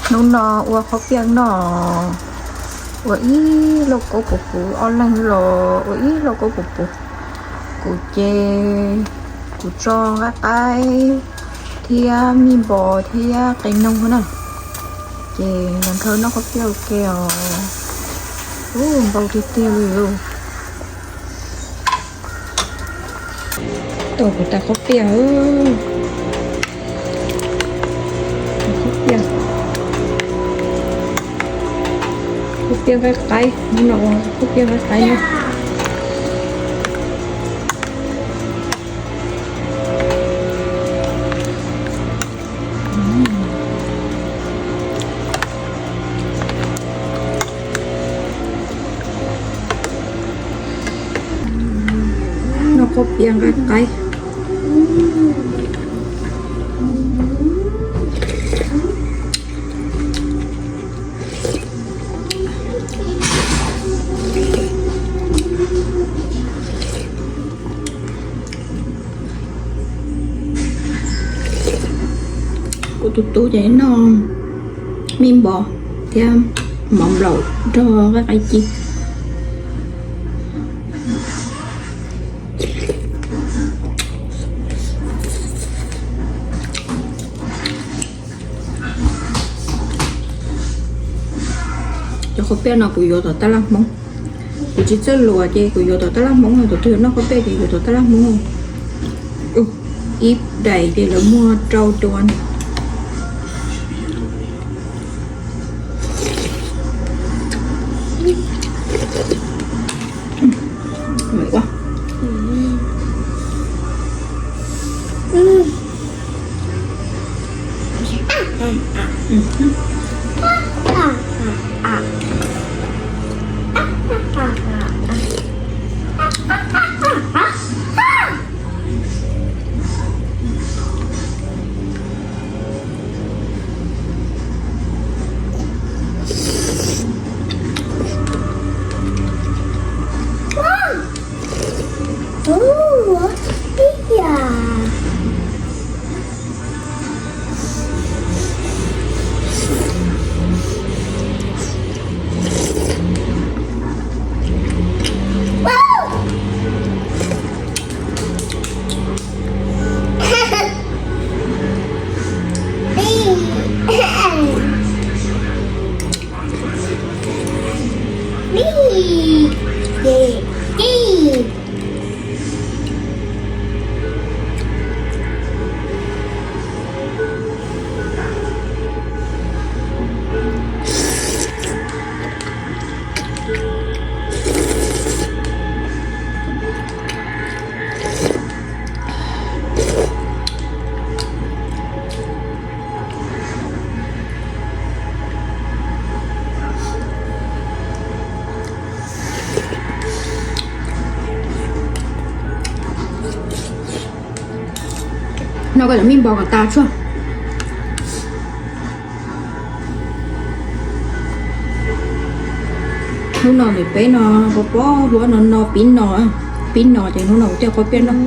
Hnub no ua khaub piaj noj, ua ib lauj kaub puv puv, ob leeg los ua ib lauj kaub puv puv. Kuv ces kuv tso nqaij qaib thiab mij npos thiab qe noog na, ces los nrog noj khaub piaj ua ke os. Ub, npau tiag tiag li. Tuaj kuv tas khaub piaj, khaub piaj, khaub piaj nqaij qaib, hnub no ua khaub piaj nqaij qaib na. Noj khaub piaj nqaij qaib. Kuv tus tub ces noj mij npos thiab mov nplaum nrog nqaij qaib ci. Cov khaub piaj no kuv yuav tom tab laj Hmoob. Kuv tsis txawj luam ces kuv yuav tom tab laj Hmoob, tus twg noj khaub piaj ces yuav tom tab laj Hmoob. Ib daim ces lawv muag rau dua. No koj cov mij npos kom tas tsuag. Hnub no ntawm peb no, pos pob hluas no no pib no, pib no ces hnub no kuv thiaj khaub piaj noj.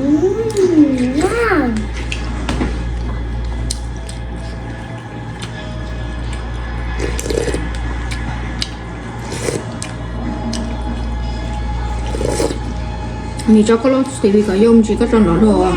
Nws tso koj lub xws li kom yog mus tsis koj tso nrov dua.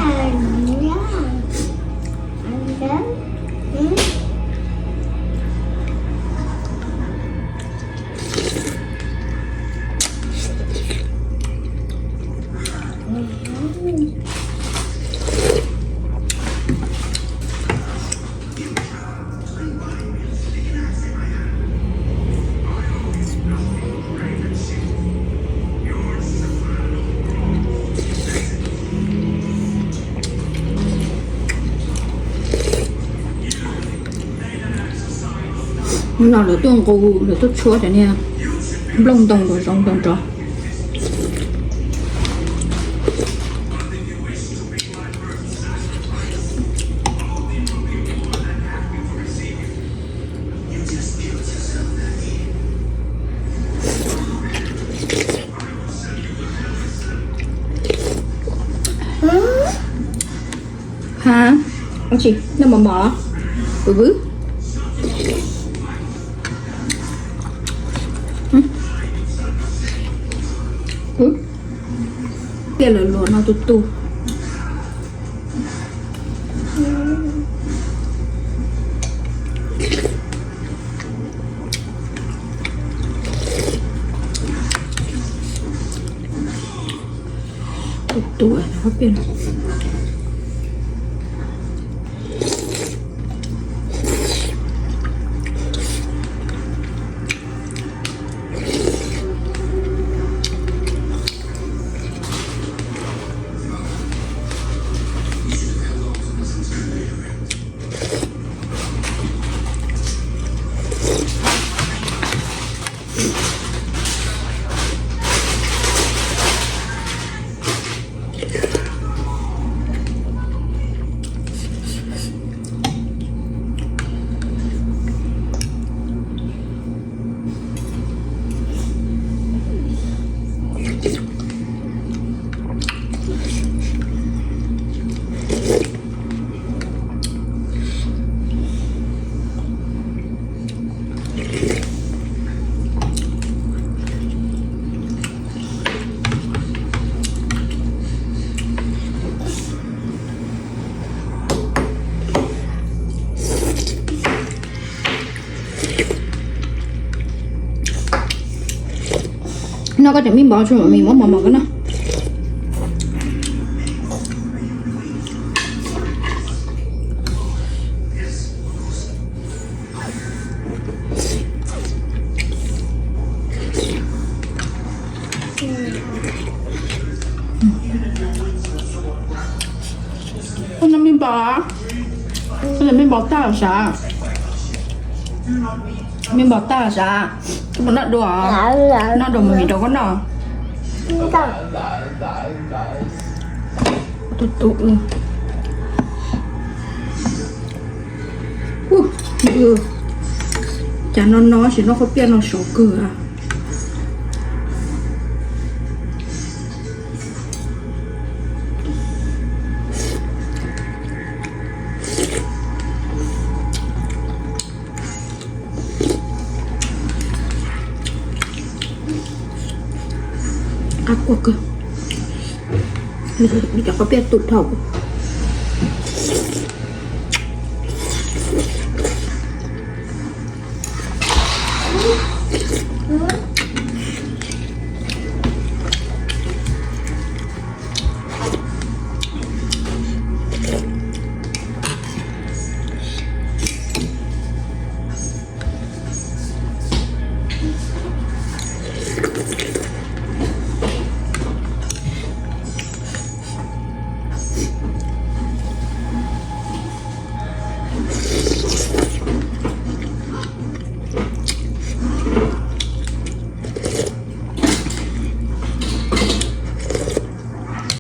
Hnub no lawv tuaj nqus, lawv tuaj tshuab cov niag nplooj ntoo nrov zoov nrov nrov. Ha, ua tsi noj mov mov los? Vwm vwm. Tiaj lawv luam no tus tus. Tus tus, tus tus. Noj koj cov me npov tso, me muab mov mov koj noj. Koj noj me npov, koj noj me npov tag sav, me npov tag sav, koj puas noj dua? Noj dua mus vim rau koj noj. Tus tus. Cas no no tsis noj khaub piaj no sov kawg. Qab kua kawg. Cov khaub piaj tu dhau.